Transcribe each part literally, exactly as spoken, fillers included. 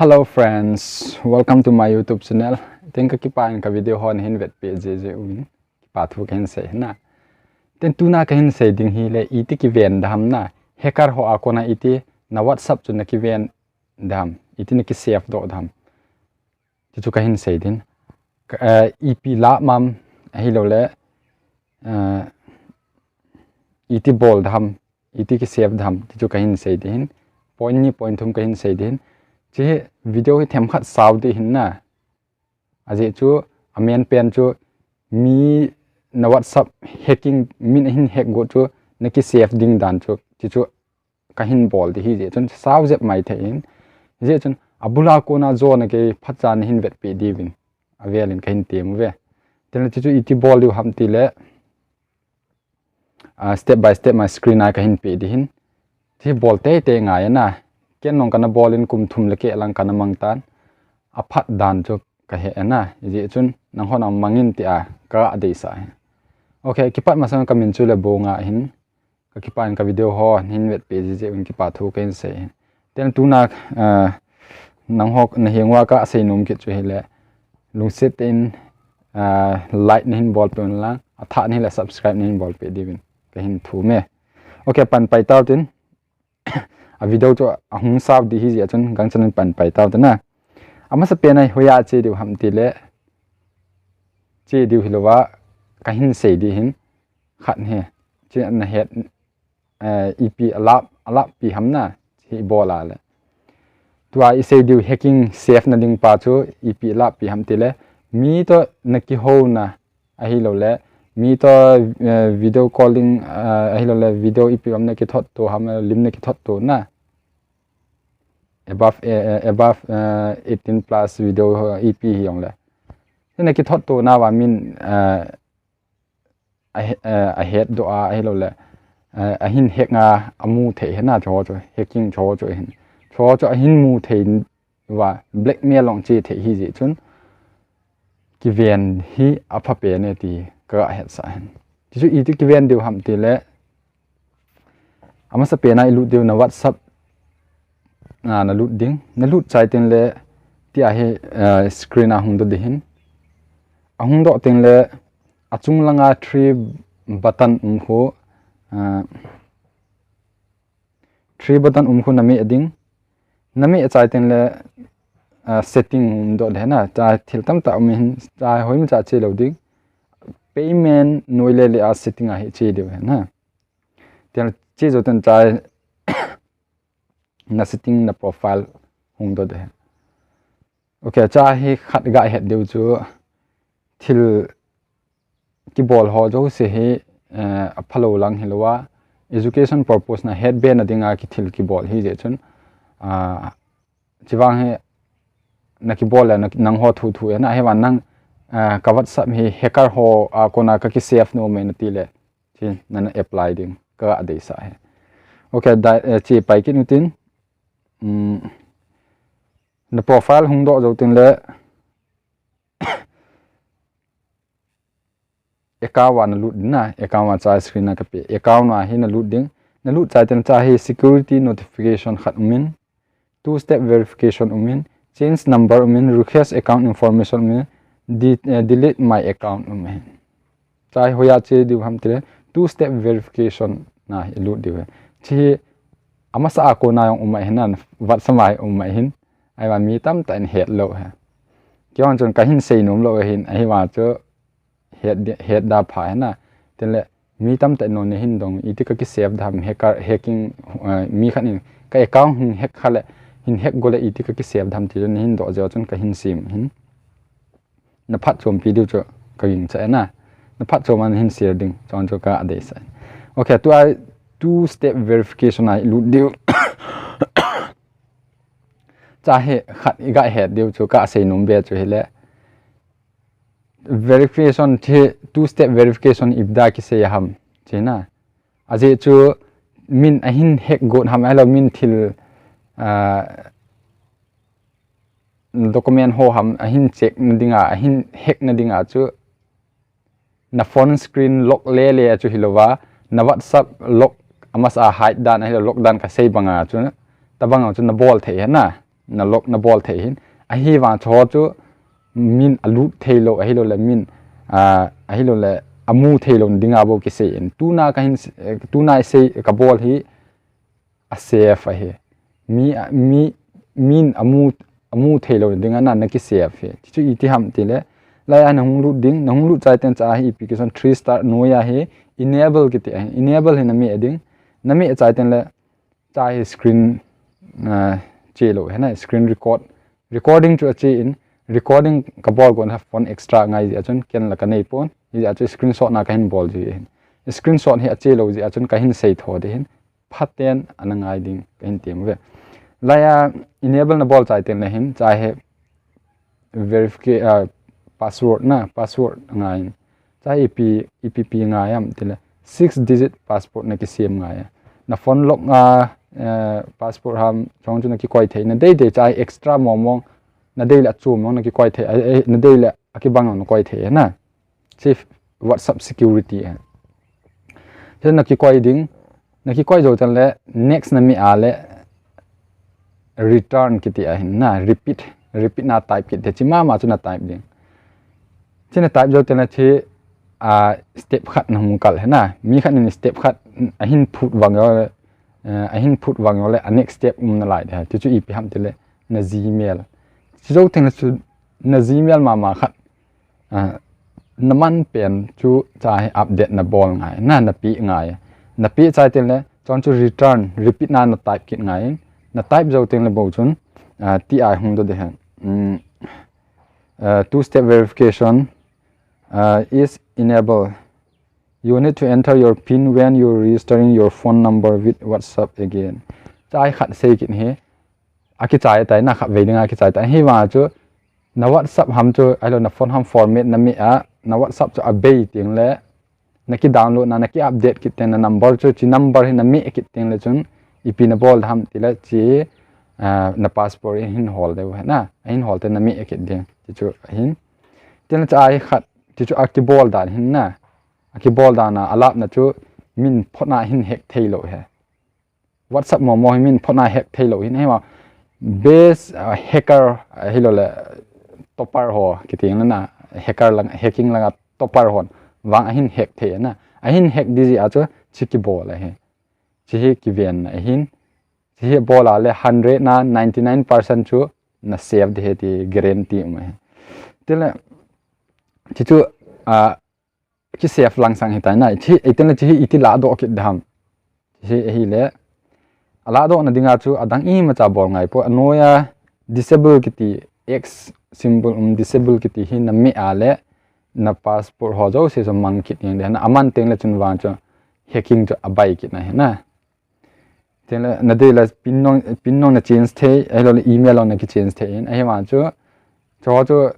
Hello friends, welcome to my YouTube channel. Tin, kakipah in ka video ho nahin vetpeh jeh jeh uvin kipa thu kahin sei na. Tin, tuna kahin sei ding hi le iti kiven ding ham na. Hacker ho a kona iti na WhatsApp chu na kiven ding ham, iti na kisave doh ding ham, ti chu kahin sei ding. Ka, eh, ipi lah mam, ahilouleh, eh, iti bol ding ham, iti kisave ding ham, ti chu kahin sei ding hin. Point ni point thum kahin sei ding hin. Hiche video hi themkhat sao ding hin na. Ajeh chu, amen pen chu, mi na WhatsApp hacking, min ahin hack got chu, na kisave ding dan chu, ti chu kahin bol ding hijeh chun sao jep mai thei in. Hijeh chun abula kona jona kei phatcha nahin vetpeh diuvin avel in kahin tem uve. Tin, ti chu iti bol diu ham ti le, ah, step by step ma screen a kahin peh ding hin. Ti bol teitei ngai na. Ken jong kana bol in kum thum le keh lang kana mang tan. Aphat dan chu kahe na. Hijeh chun nangho jong mang in tia kadeisah e. Okay, kipat masang kamin chu Lebonga ahin. Kakipah in ka video ho nahin vetpeh jeh jeh uvin kipa thu kahin sei. Tin, tuna, ah, nangho nahenguva kasei nom kit chu hile, lungset tah in, ah, like nahin bolpeh un lang, athah in hile subscribe nahin bolpeh diuvin kahin thum e. Okay, pan pai tau tin. A video chu ahung sao ding hijeh chun gangchan in pan pai tau tin na. Amasa pen a hoiya che diu ham ti le, che diu hilouva kahin sei ding hin. Khat hi, hiche nahet, eh, ipi alah, alahpi ham na, hiche ibol a le. Tua isei diu hacking save na ding pa chu ipi alahpi ham ti le, mi toh na kihouna, ahilouleh, mi toh, eh, video calling, eh, ahilouleh, video ipi ham na kithot to ham, lim na kithot to na. Above, eh, eh, above, eh, eighteen plus video ho ipi hijongle. Hiche na kithot to nauva min, eh, a he-, eh, ahet doh a, ahilouleh, eh, ahin hack a, amu thei hi na, chuho chu, hacking chuho chu ahin. Chuho chu ahin mu thei uva, blackmail jong che thei hijeh chun, kiven hi apha pen e ti kahetsah hin. Ti chu iti kiven diu ham ti le, amasa pen a ilut diu na WhatsApp, ah, nalut ding. Nalut chai teng le, tia hi, ah, screen a hung doh ding hin. Ahung doh teng le, achung langa three button um khu, ah, three button um khu nameh ding. Nameh chai teng le, ah, setting um doh ding na. Chai thil tamtah um hin, chai hoimacha che lou ding. Payment noi le le a setting a hi che diu hi na. Tin, che jou teng chai na setting na profile hung doh ding. Okay, chai hi khat gahet diu chu thil kibol ho jouse hi, eh, aphalou lang hilouva, education purpose na hetbe na dinga kithil kibol hijeh chun, ah, chuvang hi na kibol le na, nangho thu thu e na, ahivang nang, ah, ka WhatsApp hi hacker ho a kona ka kisave nom e nati le, hiche nana apply ding kadeisah e. Okay, dai, eh, che pai kit u tin. Um, na profile hung doh jou teng le, account a nalut ding na, account a chai screen a kapeh. Account a hi nalut ding. Nalut chai teng chai hi security notification khat um in, two step verification um in, change number um in, request account information um in, de-, eh, delete my account um in. Chai hoiya che diu ham ti le, two step verification na hi lut diu hi. Hiche hi amasa a kona jong um ahin na, WhatsApp a hi um ahin. Ahivang mi tamtah in het lou hi. Keihon chun kahin sei nom lou ahin, ahivang chu het di-, het da pha hi na. Tin le, mi tamtah in jong nahin dong, iti ka kisave ding ham, hacker, hacking, eh, mi khat in ka account hin hack kha le, hin hack go le iti ka kisave ding ham ti chu nahin doh jeh chun kahin sei hin. Na phatchompi diu chu kagingcha e na. Na phatchom a nahin share ding, chun chu kadeisah. Okay, tua two step verification a ilut diu. Chai hi khat igahet diu chu kasei nom be chu hile, verification, hiche two step verification ipi dia kisei ham, hiche na. Ajeh chu min ahin hack got ham, ahilou min thil, ah, document ho ham ahin check na dinga, ahin hack na dinga chu na phone screen lock le le a chu hilouva, na WhatsApp lock, amasa a hide dan, ahilou lock dan kasei banga chu, tobang a chu nabol thei hi na. na lock na bol thei hin. Ahivang chu ho chu min alut thei lou, ahilou le min, a, ahilou le amu thei lou dinga bou kisei in. Tuna ka hin, eh, tuna i sei ka bol hi a safe ahi. Mi, a, mi, min amu, amu thei lou dinga na, na ki safe hi. Chu iti ham ti le. Lai a na hung lut ding, na hung lut chai ten cha hi ipi kison three star noi a hi enable kiti ahi. Enable hi na mi a ding. Na mi a chai ten le cha hi screen, a, che lou, hena screen record. Recording chu a che in, recording ka bol gon ha phone extra ngai ji a chun ken la ka nei pon. Ji a chu screenshot na ka hin bol ji hin. Screenshot hi a che lou ji a chun ka hin sei tho de hin. Phaten ana ngai ding ka hin tem ve. Lai a enable na bol chai ten le hin, cha hi verification, a, password na, password ngai in. Cha ipi, ipi pi ngai am ti le six digit password na kisem ngai a. Na phone lock a, eh, password ham chong chu na kikoi thei na dei dei cha extra mong mong na dei le chu mong na kikoi thei, eh, eh, na dei le a kibang na koi thei na. Chief WhatsApp security a. Chu na kikoi ding, na kikoi jou ten le next na mi a le return kiti a hin na, repeat, repeat na type kit te chi mama chu na type ding. Chu na type jou ten le chi, a, step khat na hung kal hena. Mi khat in step khat a hin phut vang jo le, eh, a hin phut vang jo le a next step um na lai de. Chu chu ipi ham ti le na Gmail. Chi jou ten le chu na Gmail mama khat, a, na man pen chu cha hi update na bol ngai, na, na pi ngai. Na pi chai ten le, chon chu return, repeat na, na type kit ngai. Na type jou ten le bou chun, a, ti ai hung do de hen. Mm, a, two step verification, a, is enable. You need to enter your pin when you registering your phone number with WhatsApp again. Cha hi khat sei kit hi. A kichai tai na khat vei ding a kichai tai. Hi vang chu na WhatsApp ham chu, ahilou na phone ham format na mi a, na WhatsApp chu a bei ting le, na ki download na, na ki update kit ten na number chu, chi number hi na mi kit ting le chun, ipi na bol ham ti le chi, a, na password hin hol deu hena, hin hol ten na mi kit ding. Chi chu hin. Ten cha hi khat, chi chu a kibol dan hin na. A kibol dan a, a lap na chu min phot na hin hack thei lou he. WhatsApp mo mo hi min phot na hack thei lou hin, hi ma best, uh, hacker, uh, hilou le topper ho, kiti na na, hacker lang, hacking langa topper hon vang a hin hack thei na. A hin hack di ji a chu chi kibol a hi. Chi hi kiven na hin. Chi hi bol a le hundred na ninety nine percent chu na safe di hi ti guarantee um a hi. Ti le, chi chu, uh, ki safe lang sang hi tai na, chi, ei ten le chi hi iti la do kit dam. Chi hi le, a la do na dinga chu a dang ima cha bol ngai po, a noi a disable kiti, X symbol um disable kiti hi na mi a le, na password ho jo se so mang kit yang de, na a man teng le chun vang chu hacking chu a bai kit na hi na. Tin le, na dei le pin nong, pin nong na change thei, ahilou le email nong na ki change thei in, ahi vang chu, chu chu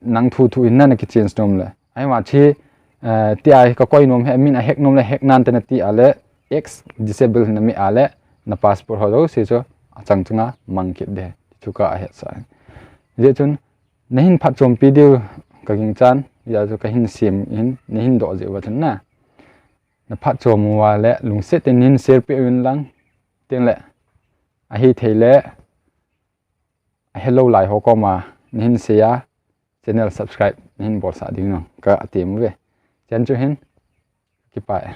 nang thu thu in na, na ki change nom le. Ahi vang chi, eh, ti a ka koi nom hi, min a hack nom le, hack nan te na ti a le, X disable na mi a le, na password ho jo se chu, a chang chunga mang kit de, chu ka a het sa. Je chun, na hin phatchompi diu ka ging chan, ya chu ka hin sim in, na hin do je wa chun na. Na phatchom uva le lungset in hin share pe un lang. Tin le, ahi thei le, a hello lai ho koma, na hin share a, channel subscribe, na hin bol sa ding nong, ka atim ve. Chan chu hin, kipa e.